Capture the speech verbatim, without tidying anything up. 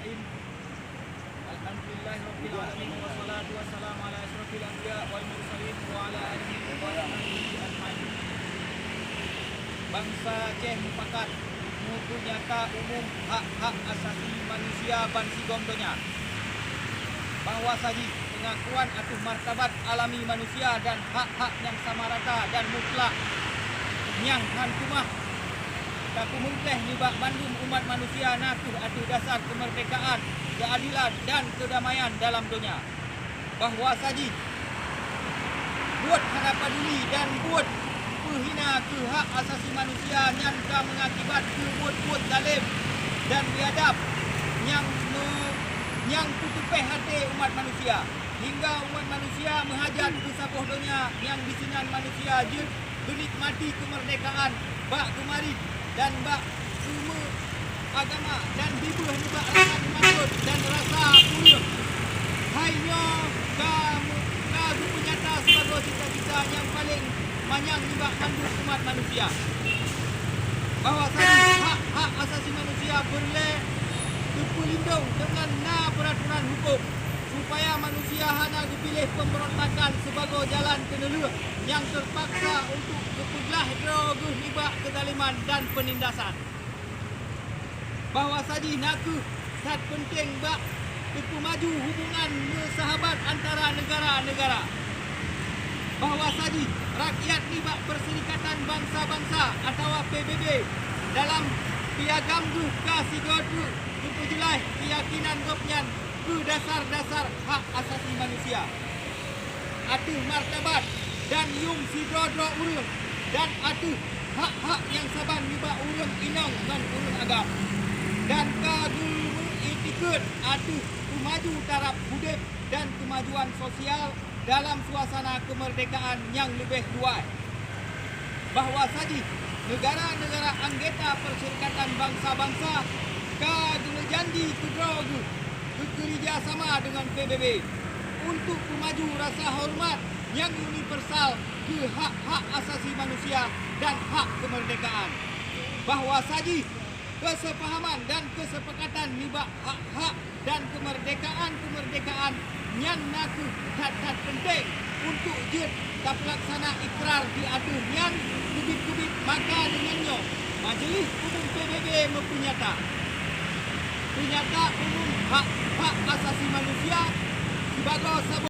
Alhamdulillahirabbil alamin, wassalatu wassalamu ala asyrafil anbiya wal mursalin wa ala alihi wa sahbihi ajmain. Bansa Aceh mupakat meupeunyata umum hak-hak asasi manusia bansigom donya, bahwa saji pengakuan ateueh martabat alami manusia dan hak-hak nyang sama rata dan mutlak nyang hán keumah tapeumeuntèh nibak mandum umat manusia na kheueh ateueh dasar keumeurdekaan, keuadilan, dan keudamaian dalam donya. Bahwa saji buet hana paduli dan buet peuhina keu hak asasi manusia nyan ka meungakibat keu buet-buet zalem dan biadab nyang me-, nyang peuteupeh até umat manusia, hingga umat manusia meuhajat keu saboh donya nyang disinan manusia jeuet geunikmati keumeurdekaan bak geumarit dan bak seumeu agama dan bibeuh nibak rasa teumakot dan rasa ureueng. Hai nyoe ka, ka geupeunyata sibagoe cita-cita nyang paleng manyang nibak mandum umat manusia, bahwa saji hak-hak asasi manusia peureulèe teupeulindong deungon na peuraturan huköm, supaya manusia hana geupiléh peumbeurontakan sibagoe jalan keuneulheueh nyang teupaksa untuk geupeuglah droe geuh nibak keuzaleman dan peunindasan. Bahwa saji na kheueh that peunteng bak teupeumaju hubungan meusahabat antara neugara-neugara. Bahwa saji rakyat nibak Peusyarikatan Bansa-Bansa atawa P B B dalam piagam geuh ka sigoe teuk geupeujeulaih keuyakinan gobnyan keu dasar-dasar hak asasi manusia ateueh martabat dan yuem sidroe-droe ureueng dan ateueh hak-hak nyang saban nibak ureueng inong ngon ureueng agam, dan ka geumeuiktikeuet ateueh peumaju taraf udeb dan keumajuan sosial dalam suasana keumeurdekaan nyang leubeh luwai. Bahwa saji neugara-neugara anggota Peusyarikatan Bansa-Bansa ka geumeujanji keudroe geuh geukeurija sama deungon P B B untuk peumaju rasa horeumat nyang universal keu hak-hak asasi manusia dan hak keumeurdekaan. Bahwa saji keuseupahaman dan keuseupakat nibak hak-hak dan keumeurdekaan-keumeurdekaan nyan na kheueh that-that peunteng untuk jeuet tapeulaksana ikrar di ateueh nyan keubiet-keubiet. Maka deungon nyoe, Majeulih Umum P B B meupeunyata, peunyata umum hak-hak asasi manusia sibagoe saboh